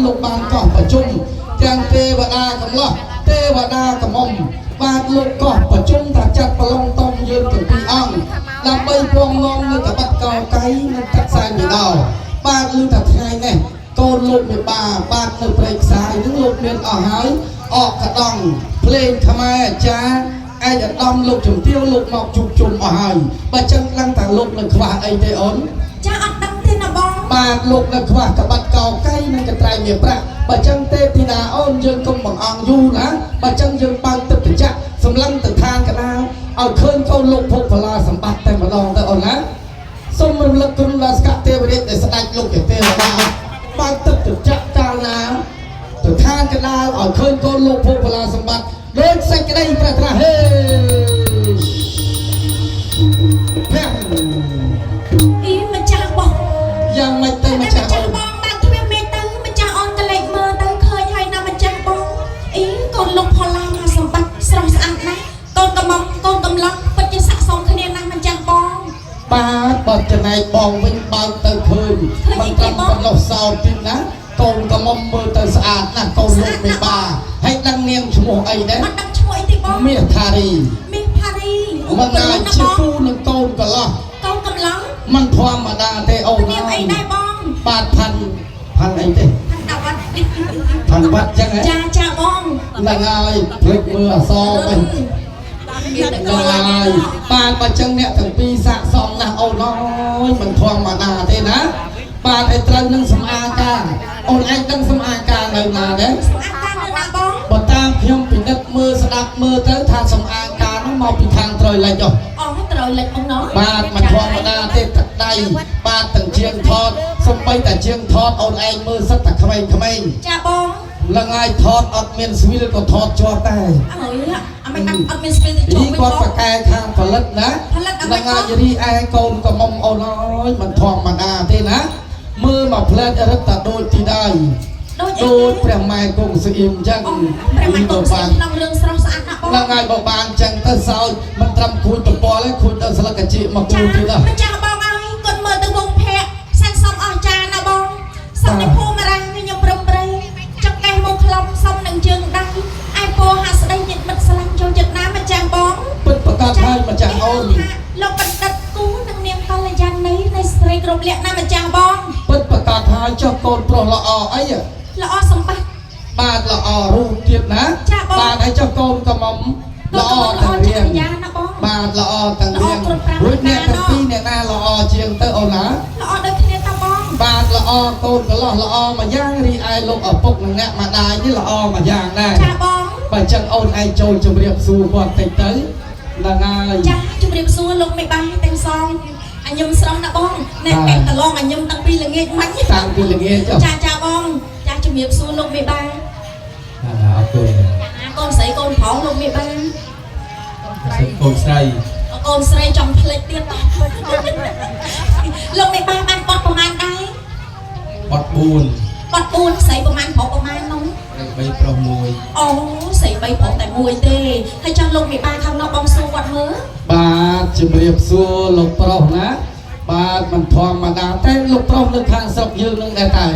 លោកបានកោះប្រជុំទាំងទេវតាកំឡោះទេវតាកំមុំបាទលោកកោះប្រជុំថាចាត់ប្រឡងតំយើងទាំងពីរអង្គដើម្បីពងនាំនៅកបាត់កោកៃនិងទឹកសែនមេដោបាទឮថាថ្ងៃនេះកូនលោកមេបាបាទនៅព្រៃខ្សាយនឹងលោកមានអស់ហើយអកកដងភ្លេងខ្មែរអាចារ្យឯកឧត្តមលោកជំទាវលោកមកជួបជុំអស់ហើយបើចឹងដឹងថាលោកនៅខ្វះអីទេអូន ចាអត់ដឹងទេណាបង បាទលោកនៅខ្វះក្បាត់កោកៃនិងកត្រៃមាសប្រាក់បើចឹងទេធីតាអូនយើងកុំបង្អង់យូរណាបើចឹងយើងបើកទឹកត្រចក្កសម្លឹងទៅឋានកណ្ដាលឲ្យឃើញកូនលោកភោគផល្លាសម្បត្តិតែម្ដងទៅអូនណាសូមរំលឹកគុណដល់ស្កទេវរាជដែលស្ដេចលោកជាទេវតាបើកទឹកត្រចក្កកាលណាទៅឋានកណ្ដាលឲ្យឃើញកូនលោកភោគផល្លាសម្បត្តិដោយសេចក្តីប្រាថ្នាហេភាំ អីម្ចាស់បង យ៉ាងម៉េចទៅម្ចាស់អូន បងបើកទ្វារមេទៅម្ចាស់អូនក៏លេចមើលទៅឃើញហើយណាម្ចាស់បងអីកូនលោកផល្លាមកសម្បត្តិស្រស់ស្អាតណាស់កូនកំមុំកូនកំឡោះពិតជាស័ក្តិសមគ្នាណាស់ម្ចាស់បង បាទបើចំណែកបងវិញបើកទៅឃើញមិនត្រឹមប៉ុណ្ណោះសោតទៀតណាកូនក៏មុំមើលទៅស្អាតណាស់កូនលោកមេបាហើយដឹងនាងឈ្មោះអីដែរ អត់ដឹងឈ្មោះអីទេបង មាសថារី មាសផារី មិនអាចជាគូនឹងកូនកន្លោះ កូនកំឡោះ មិនធម្មតាទេអូន នាងអីដែរបង បាទផាន់ផាន់អីទេ ផាន់ដាវ៉ាត់ ផាន់វ៉ាត់ចឹងហ៎ ចាចាបង ហ្នឹងហើយភ្លេចមើលអសរវិញហ្នឹងហើយបាទបើចឹងអ្នកទាំងពីរស័កសមណាស់អូនអើយមិនធម្មតាទេណាបាទឲ្យត្រូវនឹងសម្អាការអូនឯងដឹងសម្អាការនៅណាដែរ សម្អាតការនៅណាបង បើតាមខ្ញុំពិនិត្យមើលស្ដាប់មើលទៅថាសម្អាងការនោះមកពីខាងត្រយលិចហ៎ អូត្រូវលិចបងណោះ បាទមិនធម្មតាទេទឹកដៃបាទទាំងជាងថតសំបីតែជាងថតអូនឯងមើលសិតតែក្មេងៗ ចាបង លងហើយថតអត់មានស្វីលក៏ថតជាប់ដែរ អើយអាមិនអត់មានស្ពីលទៅជុំ នេះ វិញបង គាត់ប្រកែខាងផលិតណា ផលិតអ្វី លងហើយរីឯកូនក៏មុំអូនអើយមិនធម្មតាទេណាមើលមកផ្លែតរឹតតែដូចទីដៃ ដូចអី ដូចព្រះម៉ែគង់ស្អ៊ីមអញ្ចឹង អូព្រះម៉ែកូនស្រីក្នុងរឿងស្រស់ស្អាតណាស់បង ឡើងហើយបើបានចឹងទៅសោចមិនត្រឹមគួចតពល់ទេគួចដល់ស្លឹកកាជីមកគួ ចា ចទៀតហ៎ ម្ចាស់បងអើយគាត់មើលទៅវងភ័ក្រសែនសំអស្ចារ្យណាស់បងសំในភូមិរាំងខ្ញុំព្រមព្រៃចង្កេះមកខ្លំសំនឹងជើងដៃឯពោហាស្ដីញាតិមិត្តស្រឡាញ់ចូលចិត្តណាម្ចាស់បង ពិតប្រកបហើយម្ចាស់អូន លោកបណ្ឌិតគូនិងនាងកល្យាណីនៃស្រីគ្រប់លក្ខណាម្ចាស់បង ពិតប្រកបហើយចុះកូនប្រុសល្អអីហ៎ ល្អសម្បត្តិ បាទល្អរូបទៀតណា ចាបង បាទហើយចុះកូនក៏មុំល្អទាំង ច រៀង រិយាណាបង បាទល្អទាំងរៀង ល្អគ្រប់ប្រាំ រួចអ្នក ប្រការ ទាំងពីរអ្នកណាល្អជាងទៅអូនណា ល្អដូចគ្នាតាបង បាទល្អកូនកន្លោះល្អមួយយ៉ាងរីឯលោកឪពុកនិងអ្នកម្ដាយនេះល្អមួយយ៉ាងដែរ ចាបង បើចឹងអូនឯងចូលជម្រាបសួរគាត់តិចទៅហ្នឹងហើយ ចាជម្រាបសួរលោកមេបាទាំងសងអញញឹមស្រស់ណាបងណែកែកន្លងអញញឹមតាំងពីល្ងាចមិញ តាំងពីល្ងាចចុះ ចាចាបងចាជំរាបសួរលោកមេបា អរគុណ ចាកូនស្រីកូនប្រុសលោកមេបា កូនស្រី កូនស្រីចង់ផ្លេចទៀតតោះលោកមេបាបានបត់ប្រហែលដែ បត់4 បត់4ស្រីប្រហែលប្រុសប្រហែលនោះ ស្រី3ប្រុស1 អូស្រី3ប្រុសតែមួយទេហើយចង់លោកមេបាខាងនោះបងសួរគាត់មើល បាទជំរាបសួរលោកប្រុសណាបាទមិនធម្មតាតែលោកប្រុសនៅខាងស្រុកយើងនឹងដែរតែ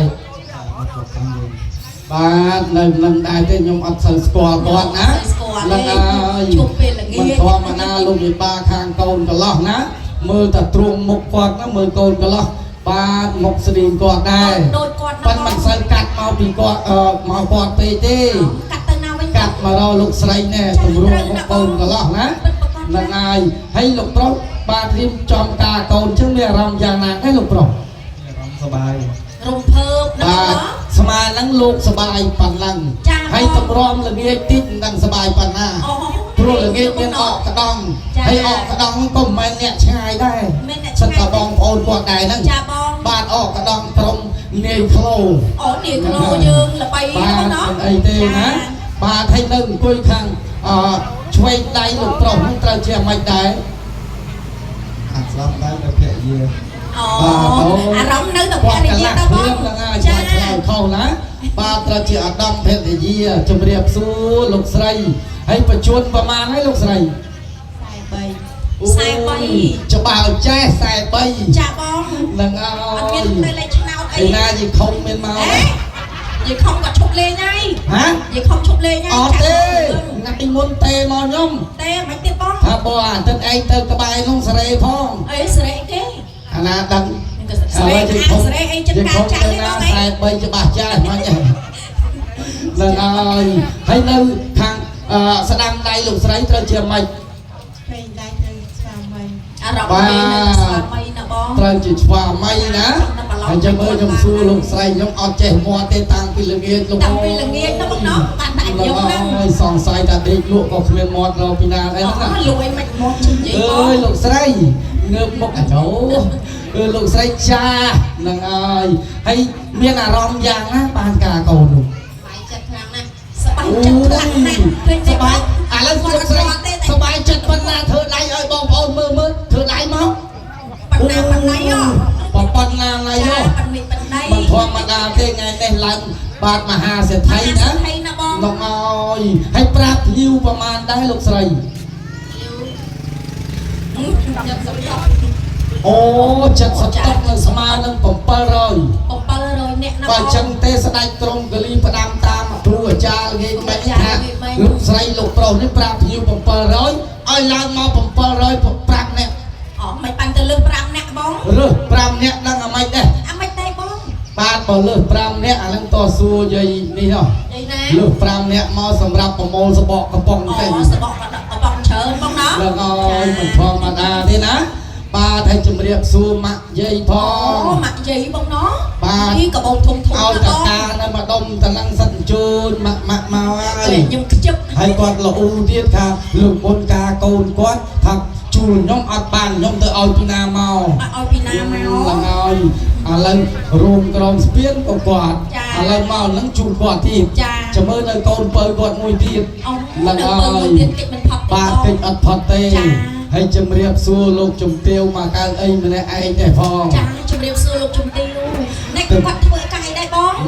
បាទនៅនឹងដែរទេខ្ញុំអត់សូវស្គាល់គាត់ណា ស្គាល់ ហ្នឹង ទេ ហើយ ជួបពេលល្ងា មិន ច ធម្មតាលោកមេបាខាងកូនកន្លោះណាមើលតែទ្រូងមុខគាត់ណាមើលកូនកន្លោះបាទមុខស្រីគាត់ដែរ ដូចគាត់ ប៉ិនមិនសូវកាត់មកពីគាត់អឺមកគាត់ពេកទេ កាត់ទៅណាវិញ កាត់មករកលោកស្រីណែទម្រង់មុខកូនកន្លោះណា ពិតប្រកប ហ្នឹងហើយហើយលោកប្រុសបាទរៀបចំការកូនចឹងមានអារម្មណ៍យ៉ាងណាដែរលោកប្រុស អារម្មណ៍សប្បាយ រំភើបណា បាទ បង ស្មានហ្នឹងលោកសប្បាយប៉ុណ្ណឹង ចា៎ ហើយតម្រាំល្ងាចតិចមិនដឹងសប្បាយប៉ុណ្ណា អូ ព្រោះល្ងាចមានអកក្តង់ ចា៎ ហើយអកក្តង់ក៏មិនមែនអ្នកឆ្ងាយដែរ មានអ្នក សិត ឆ្ងាយ តែបងប្អូនគាត់ដែរហ្នឹង ចាបង បាទអកក្តង់ក្រុមនាយក្លោ អូនេះក្លោយើងល្បី បាទ ណាស់ មិនអីទេណាបាទហើយនៅអង្គុយខាងអឆ្វេងដៃលោកប្រុសហ្នឹងត្រូវជាមិនដែរ ខាងស្ដាំដៃនៅភរិយា អូ បាទ អារម្មណ៍នៅតែភ គាត់ រិ កន្លះ យាតបង ព្រាមហ្នឹងហើយ ចា ឆ្លើយខុសណាបាទត្រូវជាឧត្តមភរិយាជំរាបសួរលោកស្រីហើយបញ្ជួនប្រមាណហើយលោកស្រី 43 ច្បាស់ឲ្យចេះ43 ចាបង ហ្នឹងហើ អត់ យ មានទៅលេខឆ្នោតអី ឯណាយីខុំមានមក អេ យាយខំគាត់ឈប់លេងហើយ ហ៎ យាយខំឈប់លេងហើយ អត់ទេថ្ងៃមុនទេមកខ្ញុំ ទេមិនទៀតបង ថាបើអាទិត្យឯងទៅក្បែរនោះសេរីផង អីសេរីគេ អាណាដឹង ក៏សេរីអាសេរីអីចិត្តការចៅទេបងអី ខ្សែ3ច្បាស់ចាស់មិនហ្នឹងហើយហើយនៅខាងស្ដាំដៃលោកស្រីត្រូវជាម៉េច ពេញដៃត្រូវស្វាមី អារម្មណ៍នេះនៅស្វាមីណាបង ត្រូវជាឆ្វាមីណាហើយចាំមើលខ្ញុំសួរលោកស្រីខ្ញុំអត់ចេះមាត់ទេតាំងពីល្ងាចលោក តាំងពីល្ងាចទៅបងណោះបានតែខ្ញុំហ្នឹង ហើយសង្ស័យថាដេកលក់ក៏គ្មានមាត់រកពីណាដែរ អូ ណា លួយមិនមកជិះនិយាយប អើ ង យលោកស្រីងើបមុខអាចោអឺលោកស្រីចាហ្នឹងហើយហើយមានអារម្មណ៍យ៉ាងណាបានការកូននោះ បាយចិត្តខ្លាំងណាស់ សប្បាយចិត្តខ្លាំងណាស់ឃើញទេ សប្បាយឥឡូវលោកស្រីសប្បាយចិត្តប៉ុណ្ណាធ្វើដៃឲ្យបងប្អូនមើលមើលធ្វើដៃមក បណ្ណាបណ្ណៃហ៎ ប៉ុណ្ណាណៃ ចា ហ៎ បណ្ណៃបណ្ណៃ មិនធម្មតាទេថ្ងៃនេះឡើងបាទមហាសេដ្ឋីណា ថៃណាបង លោកអើយហើយប្រាប់ភ្ញៀវប្រមាណដែរលោកស្រីអូ70តុកនៅស្មើនឹង700 700នាក់ណាបង បើចឹងទេស្ដេចក្រុងកលីផ្ដាំតាមគ្រូអាចារ្យគេមិនថាលោកស្រីលោកប្រុសនេះប្រាប់ភ្ញៀវ700ឲ្យឡើងមក705នាក់ អូមិនបានទៅលើស5នាក់បង រើស5នាក់ដឹងអាម៉េចដែរ អាមិនទេបង បាទបើលើស5នាក់អានឹងតសួរយាយនេះហ៎ និយាយណា លើស5នាក់មកសម្រាប់ប្រមូលសបកកំប៉ុង អូ ទេ សបកក៏កំប៉ុងច្រើនបងណោះ លោកអើយមិនធម្មតាទេណាបាទឲ្យជំរាបសួរម៉ាក់យាយផ អូ ង ម៉ាក់យាយបងណោះ បាទ នេះកបោធំធំ ឲ្យ ណាបង តតានៅម្ដុំតនឹងសិតជូនម៉ាក់ម៉ាក់មកហើយ ខ្ញុំខ្ជិប ហើយគាត់ល្អូទៀតថាលោកមុនការកូនគាត់ថាជួលខ្ញុំអត់បានខ្ញុំទៅឲ្យពីណាមក បាក់ឲ្យពីណាមក ឡើងហើយឥឡូវរួមក្រមស្ពានក៏គាត់ ចា ឥឡូវមកនឹងជួលគាត់ទៀត ចា ចាំមើលនៅកូនពៅគាត់មួយទៀត អូនៅពើមួយទៀតកិច្ចមិនផុតទេ បាទ បង កិច្ចអត់ផុតទេ ចា ហើយជំរាបសួរលោកជំទាវមកកើតអីម្នាក់ឯងទេផង ចាជំរាបសួរលោកជំទាវនេះគាត់ធ្វើកាយដែរបង ហឹ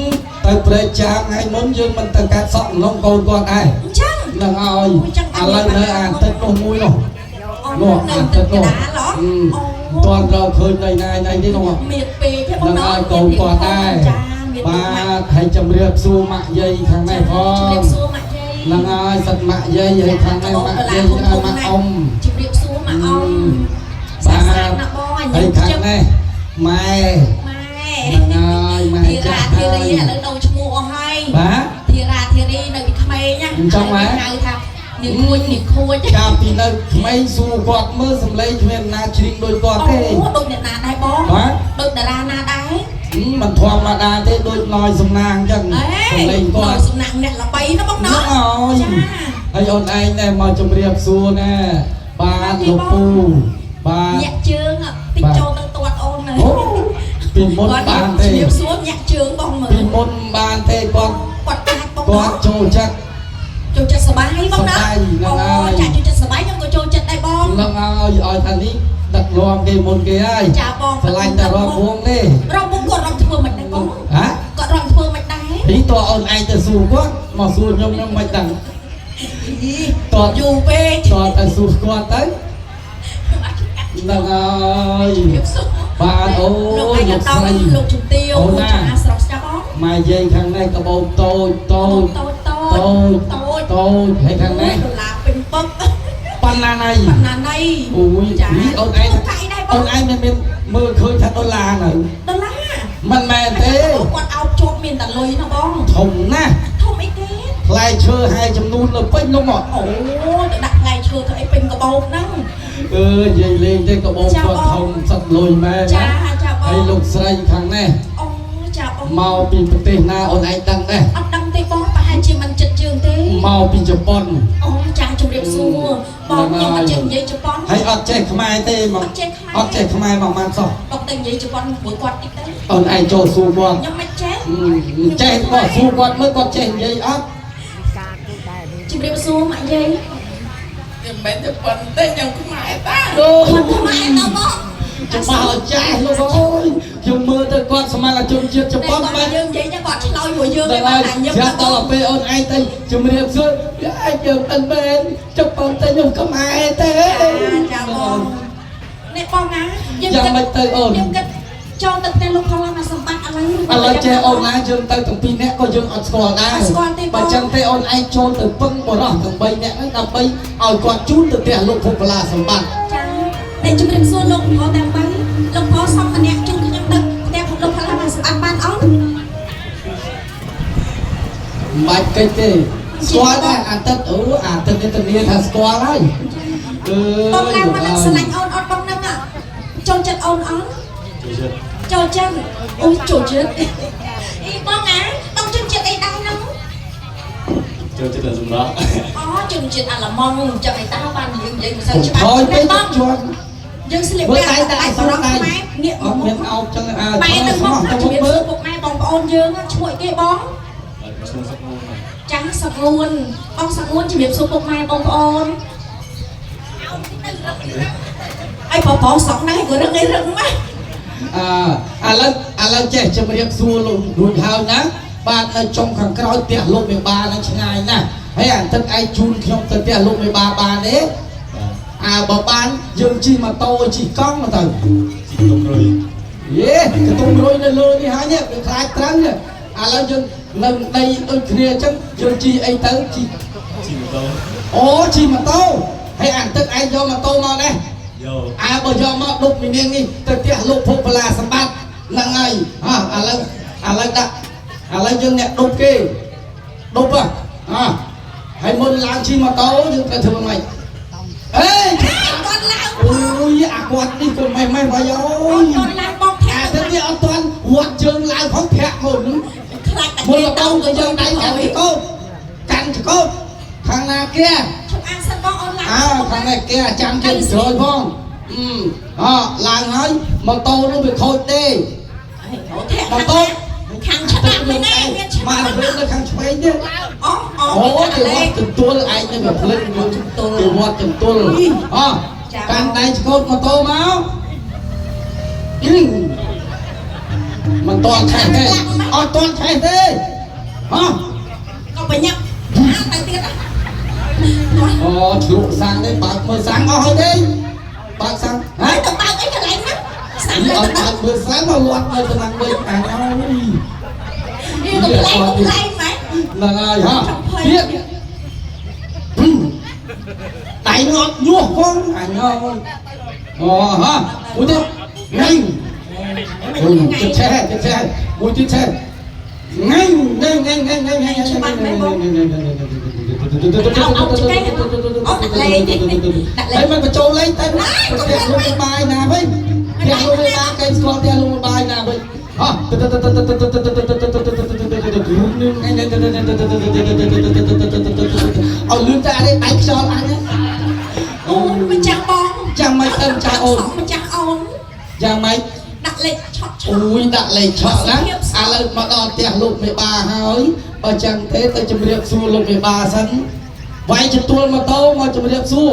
មទៅព្រែកចាមថ្ងៃមុនយើងមិនទៅកាត់សក់ក្នុងកូនគាត់ដែរ អញ្ចឹង នឹងហើយ អូយចឹង ឥឡូវនៅអាទឹកនោះមួយនោះ អូ នោះ នៅ អា ទឹកក ទឹកនោះ ដាលហ៎ ហឹម អូ មិនទាន់រកឃើញនៅណាណៃទេនោះ មៀតពេកទេបង នឹង ណោះ ហើយកូនគាត់ដែរ ចាមៀត បាទហើយជំរាបសួរម៉ាក់យាយខាងនេះផ ជំ ង រាបសួរម៉ាក់យាយ នឹងហើយសិតម៉ាក់យាយហើយខាងនេះម៉ាក់យាយហើយម៉ាក់អ៊ំ ជំរាបសួរម៉ាក់អ៊ំ បាទ ស្អាតណាស់បងអញ ហើយ ខ្ជិប ខាងនេះម៉ែ ម៉ែ ហ្នឹងហើយម៉ែ ធី ចាស់ រាធី ហើយ រីឥឡូវដូរឈ្មោះអស់ហើយ បាទ ធីរាធីរីនៅពីក្មេងណា អញ្ចឹងហ៎ ហៅថានាងខួចនាងខួច កាលពីនៅក្មេងសួរគាត់មើលសំឡេងគ្មានណាច្រៀងដូចគាត់ទេ អូដូចអ្នកណាដែរបង បាទ ដូចតារាណាដែរ ហឹមមិនធម្មតាទេដូចណយសំណាងអញ្ចឹង អេ សំឡេងគាត់ ដូចសំណាក់អ្នកល្បីណាបង ហ្នឹង ណោះ ហើយ ចា ហើយអូនឯងដែរមកជម្រាបសួរណាបាទលោកពូបាទ ញាក់ជើងតិចចូលទៅទាត់អូននៅ អូពីមុនបានទេ ជំរាបសួរញាក់ជើងបងមើល ពីមុនបានទេគាត់ គាត់អាចបង គាត់ចូលចិត្ត ចូលចិត្តសប្បាយបងណា សប្បាយហ្នឹងហើយ ចាចូលចិត្តសប្បាយខ្ញុំក៏ចូលចិត្តដែរបង ហ្នឹងហើយឲ្យថានេះដឹកនាំគេមុនគេហើយ ចាបង ស្រឡាញ់តែរំវងទេ រំវងគាត់រំធ្វើមិនដែរបង ហ៎ គាត់រំធ្វើមិនដែរ ពីតើអូនឯងទៅសួរគាត់មកសួរខ្ញុំខ្ញុំមិនដឹងតើ យូរពេក តើទៅសួរគាត់ទៅហ្នឹងហើយ ជំរាបសួរ បាទអូ លោក យលោក ឯកត ស្រី លោកជំទាវ អូនណា ចាស្រស់ស្ដាប់បង ម៉ែយាយខាងនេះកបោបតូចតូច តូចតូ តូ ច ច តូច តូចហើយខាងនេះ ដុល្លារពេញពឹក ប៉ុណ្ណាណៃ បណ្ណាណៃ អូយ ចា នេះអូនឯង ធ្វើកាយដែរប អូ ង នឯងមិនមានមើលឃើញថាដុល្លារនៅ ដុល្លារ មិនមែនទេ គាត់អោបជាប់មានតែលុយណាបង ធំណាស់ ធំអីទេ ផ្លែឈើហើយចំនួននៅពេញនោះមក អូទៅដាក់ផ្លែឈើធ្វើអីពេញកបោបហ្នឹង អឺនិយាយលេងទេកបោប ចា គាត់ បង ធំសត្វលុយមែន ចា ណា ចាបង ហើយលោកស្រីខាងនេះ អូចាបង មកពីប្រទេសណាអូនឯងដឹងដែរ អត់ដឹងទេបងប្រហែលជាមិនចិត្តជើងទេ មកពីជប៉ុន អូចាជម្រាបសួរបងខ្ញុំអត់ចេះនិយាយជប៉ុន ហើយអត់ចេះខ្មែរទេមក អត់ចេះខ្មែរ អត់ចេះខ្មែរមកបានសោះ បងទៅនិយាយជប៉ុនមួយគាត់តិចទៅ អូនឯងចូលសួរគាត់ ខ្ញុំមិនចេះ ចេះគាត់សួរគាត់មើលគាត់ចេះនិយាយអត់ ជម្រាបសួរម៉ាក់យាយ មិនមែនជប៉ុនទេខ្ញុំខ្មែរតា អូ ខ្មែរតបង ច្បាស់ឲ្យចេះលោកអើយខ្ញុំមើលទៅគាត់ស្មានតែជនជាតិជប៉ុន តែ មែន យើងនិយាយចឹងគាត់ឆ្លើយមួយយើង ដល់ ឯង ហើយ បានតែញឹម ស្រាប់ដល់ពេលអូនឯងទៅជំរាបសួរឯងយើងមិនមែនជប៉ុនទេខ្ញុំខ្មែរទេ ចាបងនេះបងណាយើង យ៉ាងម៉េចទៅអូន យើងគិត ចូលទៅផ្ទះលោកផល្លាមកសម្បត្តិឥឡូវ ឥឡូវចេះអូនណាយើងទៅទាំងពីរនាក់ក៏យើងអត់ស្គាល់ដែរបើចឹងទេអូនឯងចូលទៅពឹងបរោះទាំង3នាក់ហ្នឹងដើម្បីឲ្យគាត់ជូនទៅផ្ទះលោកភពលាសម្បត្តិ ចាតែជំរាបសួរលោកផលទាំង3លោកផលសុំម្នាក់ជូនខ្ញុំទៅផ្ទះលោកផល្លាមកសម្បត្តិបានអត់ មិនបាច់កិច្ចទេស្គាល់ដែរអាទិត្យអូអាទិត្យនេះធានាថាស្គាល់ហើយអឺ បងឡើងមកនឹងស្រឡាញ់អូនអត់បងនឹងចូលចិត្តអូនអត់ ចូលចិត្តចូលចិត្តអូចូលចិត្តអីបងអាបងចូលចិត្តអីដែរហ្នឹង ចូលចិត្តតែសម្រាប់ អូចូលចិត្តអាឡម៉ង់ចឹងឯតាបានយើងនិយាយមិនសូវ កុំ ច្បាស់ ថយពេក បង ជាប់ យើងស្លៀក មើល ពាក់ ដៃ បែ ដៃ បបរោះ ដៃ ខ្មែរងាក អត់ មក មានអោបចឹងអើ បែរទៅមុខ ទៅ ជំរាប មុខមើល សួរពុកម៉ែបងប្អូនយើងឈ្មោះអីគេបង បាទឈ្មោះសុកងួនបាទ ចាស់សងួនបងសងួនជំរាបសួរពុកម៉ែបងប្អូនអីបងប្អូនសងហ្នឹងក៏រឹងអីរឹងម៉េះ អើឥឡូវឥឡូវចេះជំរាបសួរលោករួចហើយណាបាទនៅចុងខាងក្រោយផ្ទះលោកមេបានឹងឆ្ងាយណាស់ហើយអាទិត្យឯងជូនខ្ញុំទៅផ្ទះលោកមេបាបានទេ បាទ អើបើបានយើងជិះម៉ូតូជិះកង់មកទៅ ជីកទុំរុយ យេកតុំរុយនៅលើនេះហើយនេះវាខ្លាចត្រូវនេះឥឡូវយើងនៅដីដូចគ្នាអញ្ចឹងយើងជិះអីទៅជិះ ជីម៉ូតូ អូជិះម៉ូតូហើយអាទឹកឯងយកម៉ូតូមកដែរ យក អើបើយកមកដប់មីនាងនេះទៅផ្ទះលោកភពបលាសម្បត្តិហ្នឹងហើយហ៎ឥឡូវឥឡូវដាក់ឥឡូវយើងអ្នកដប់គេដប់ហ៎ហ៎ហើយមុនឡើងជិះម៉ូតូយើងត្រូវធ្វើម៉េចអេ គាត់ឡើង អូយអាគាត់នេះក៏ម៉េះម៉េះបាយអើយ គាត់ឡើងបងធា អា ក់ ទឹកនេះអត់ទាន់វត្តជើងឡើងផងធាក់មុន ខ្លាចតែ មុនលបងក៏យើងដៃកាន់ចកោកាន់ចកោខាងណាគេ ជប់អានសិនបងអូនឡើង អើខាងនេះគេអាចាំគេក្រោយផងអឺអឡើងហើយម៉ូតូនោះវាខូចទេ ធាក់ ម៉ូតូ ខាងឆ្មាំឯណាមានឆ្មាំ មកវិញនៅខាងឆ្វេងទេ អូអូ អូគេវត្តចន្ទល់ឯងនឹងវាភ្លេចគេវត្តចន្ទល់អកាន់ដៃឆ្កូតម៉ូតូមកមិនតន់ឆេះទេអត់តន់ឆេះទេហ៎ ក៏បញ្ញាប់ទៅទៀត អូជ្លក់សាំងទេបើកមើលសាំងអស់ហើយទេបើកសាំងហ៎ ទៅបើកអីកន្លែងហ្នឹងសាំង នេះអត់ ទៅ បើកមើលសាំងមកលាត់នៅតំណាងវិញអញអើយ នេះក៏ប្លែកប្លែកម៉េច ហ្នឹងហើយហ៎ទៀតដៃនោះអត់ញាស់ផងអញអើយអូហ៎មួយទៀតញ៉ាំអូយចិត្តឆេះចិត្តឆេះមួយទៀតឆេះញ៉ាំញ៉ាំញ៉ាំញ៉ាំញ៉ាំញ៉ាំហើយមិនបញ្ចូលលេខតែផ្ទះលោកបាយណាវិញផ្ទះលោកបាយគេស្គាល់ផ្ទះលោកបាយណាវិញហ៎ឲ្យលឿនតែអរិយដៃខ្យល់អញ អូនម្ចាស់បង ចាំមិនទៅម្ចាស់អូន ម្ចាស់អូន យ៉ាងម៉េច ដាក់លេខឆក់ឆក់ អូយដាក់លេខឆក់ណាឥឡូវមកដល់ផ្ទះលោកមេបាហើយបើចឹងទេទៅជម្រាបសួរលោកមេបាសិនវាយចទួលម៉ូតូមកជម្រាបសួរ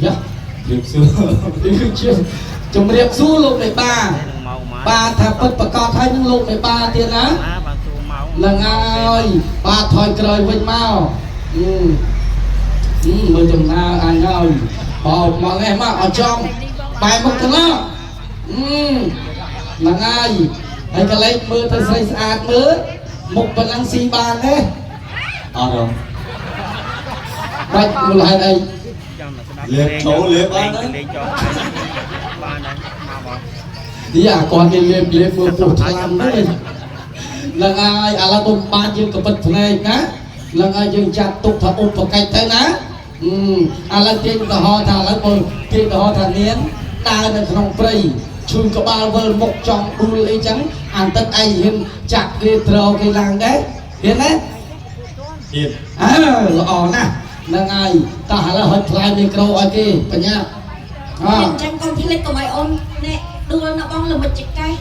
យ៉ា ជឿសួរ គឺជាជំរាបសួរលោកមេបាបាទថាពិតប្រកបហើយនឹងលោកមេបាទៀតណាហ្នឹងហើយបាទថយក្រោយវិញមកអឺអឺមើលចំណាអញហើយបោកមកនេះមកឲ្យចំបែរមុខទៅណាអឺហ្នឹងហើយហើយកលេចមើលទៅស្រីស្អាតមើលមុខប៉ុណ្ណឹងស៊ីបានទេ អត់ហ៎ បាច់មូលហេតុអី លេបចូលលេបបានដែរ លេងចូលបានដែរមកបង នេះអាគាត់គេលេបលេបមើលពោះថ្នាំហ្នឹងហ្នឹងហើយឥឡូវបំបានយើងក៏ពិតភ្នែកណាហ្នឹងហើយយើងចាត់ទុកថាឧបកិច្ចទៅណាអឺឥឡូវទាញឧទាហរណ៍ថាឥឡូវបើទាញឧទាហរណ៍ថានាងដើរនៅក្នុងព្រៃឈូនក្បាលវិលមុខចង់ដួលអីចឹងអានទឹកឯងហ៊ានចាក់គេត្រគេឡើងដែរហ៊ានទេ ទៀត អើល្អណាស់ហ្នឹងហើយតោះឥឡូវហុចថ្លៃមីក្រូឲ្យគេបញ្ញាអ អញ្ចឹងកុំភ្លេចកុំឲ្យអូនណែដួលណាបងល្មិចចកេះ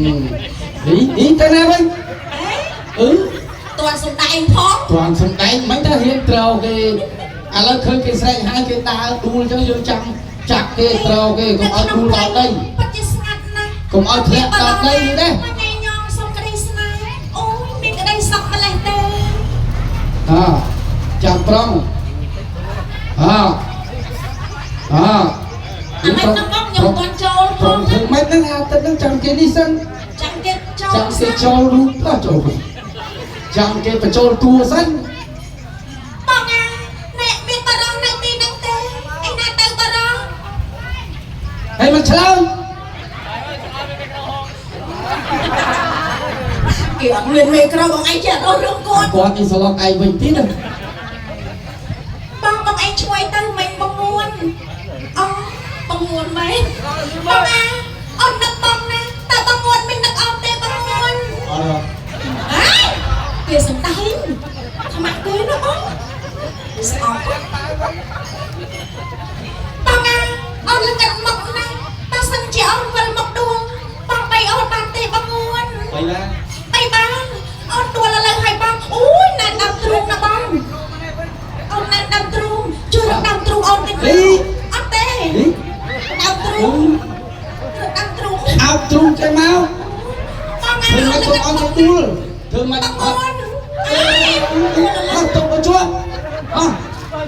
នេះនេះទៅណាវិញ អេ អឺ តួសំដែងផង គ្រាន់សំដែងមិនទៅហ៊ានត្រូវគេឥឡូវឃើញគេស្រែកហើយគេដើរដួលអញ្ចឹងយើងចាំចាក់គេត្រូវគេកុំឲ្យដួលដល់ដី ពិតជាស្ងាត់ណាស់ កុំឲ្យធ្លាក់ដល់ដីនេះទេ មកញ៉ៃញងសុំក្តីស្នេហ៍អូយមានក្តីសក់ម្លេះទេ អចាំប្រងអអ អាមិននឹងបង ខ្ញុំមិនទាន់ចូលផ ព្រ ង មធ្វើម៉េចហ្នឹងអាទឹកហ្នឹងចាំគេនេះសិន ចាំគេចូល ចាំគេចូលរូបទៅចូលរូបចាំគេបញ្ចូលតួសិន បងអាអ្នកមានបរោះនៅទីហ្នឹងទេឯណាទៅបរោះ ហើយមិនឆ្លើយ គេអត់មានមេក្របងឯងចេះអត់រឿងគាត់ គាត់នេះស្លុកឯងវិញទៀតណា បងបងឯងជួយទៅមិញបងងួនអូបងងួនមែនបងអាអូននឹកបងណាតើបងងួនមាននឹកអូនទេបងងួន អត់ ហេគេសំដែងខ្មាក់គេណាបងស្អប់បងអាអូនលឹកមកណាបើសិនជាអូនវិលមកដួលបងបីអូនបានទេបងងួន បីឡា បីបានអូនដួលឥឡូវឲ្យបងអូយណែដើមទ្រូងណាបងអូនណែដើមទ្រូងជួយរកដើមទ្រូងអូនតិចអត់ទេ នេះ ដើមទ្រូងរកដើមទ្រូង អោបទ្រូងចេញមក បងអា ធ្វើ អូ ម៉េចកុំ នលឹកមក អត់ដួលធ្វើម៉េច បង អត់ អូនអេ អត់ទុកឲ្យជាប់អស់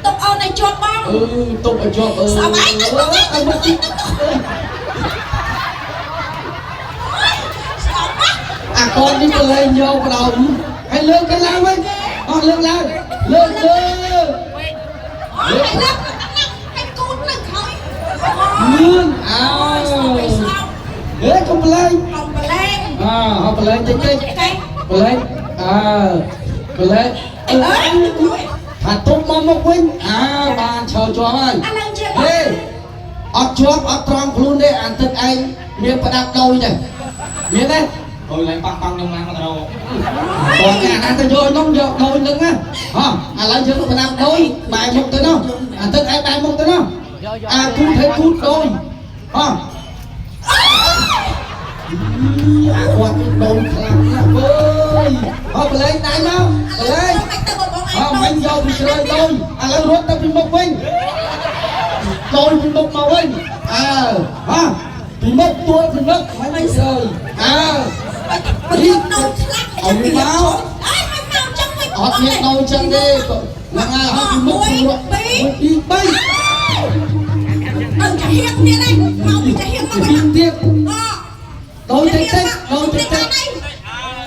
ទុកអូនឲ្យជាប់បង អឺទុកឲ្យជាប់អឺ ស្អប់ឯងទៅបងឯង អើមកទី ស្អប់ណាស់ អាកូននេះក៏លែងយកបដ ாய் ហើយលើកគេឡើងវិញអស់លើកឡើងលើកលើ អូយឲ្យលើកណាស់ឲ្យគូតលើកក្រោយ មឿនអើ អូយស្អប់ឯងស្អប់ ហេកុំប្លែង កុំប្រឡែង អើហៅប្លែងតិចតិច កែ ប្លែងអើប្លែង អើយ ថាទុកមកមុខវិញអើបានឈរជាប់ហើយ អាឡើងជាបង ហេអត់ជាប់អត់ត្រង់ខ្លួនទេអានទឹកឯងមានប្រដាប់ដូចទេមានទេ អូយឡើងប៉ះប៉ាំងខ្ញុំឡើងមករក បងអាណាទៅយកនោះយកដូចនឹងណាហោះឥឡូវយើងប្រដាប់ដូចបែរមុខទៅនោះអាទឹកឯងបែរមុខទៅនោះអាគូថេគូតដូចហោះអាគាត់ដូចខ្លាំងណាស់អើយហោះប្លែងដៃមកប្លែង មិនទៅបងឯង អើមិញយកពីជ្រៅដូចឥឡូវរត់ទៅពីមុខវិញដូចពីមុខមកវិញអើហ៎ពីមុខទួលពីមុខមិនស្រើយអើ បើខ្ញុំដូនខ្លាំងអើយមិនមកចឹងវិញ អត់មានដូចចឹងទេហ្នឹងហើយហើយពីមុខពីរត់ 2 ពី3 អើចាហៀងទៀតឯងមកពីចាហៀងមក ពីទៀត អ ដូចតិចតិចដូចតិចតិច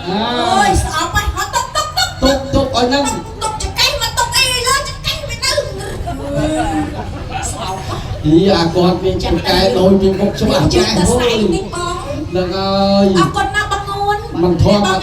អើ អូយស្អប់ហើយហត់តុកតុកតុក ទុកទុកឲ្យហ្នឹង តុកចកេះមកតុកអីលើចកេះវានៅស្អប់ អីអាគាត់មានពូកែដូចពីមុខច្បាស់ ជឿ ចាស់ តែស្អែ ហូយ កនេះបង ហ្នឹងហើយ អរគុណណាស់បងងួន មិនធម្មតា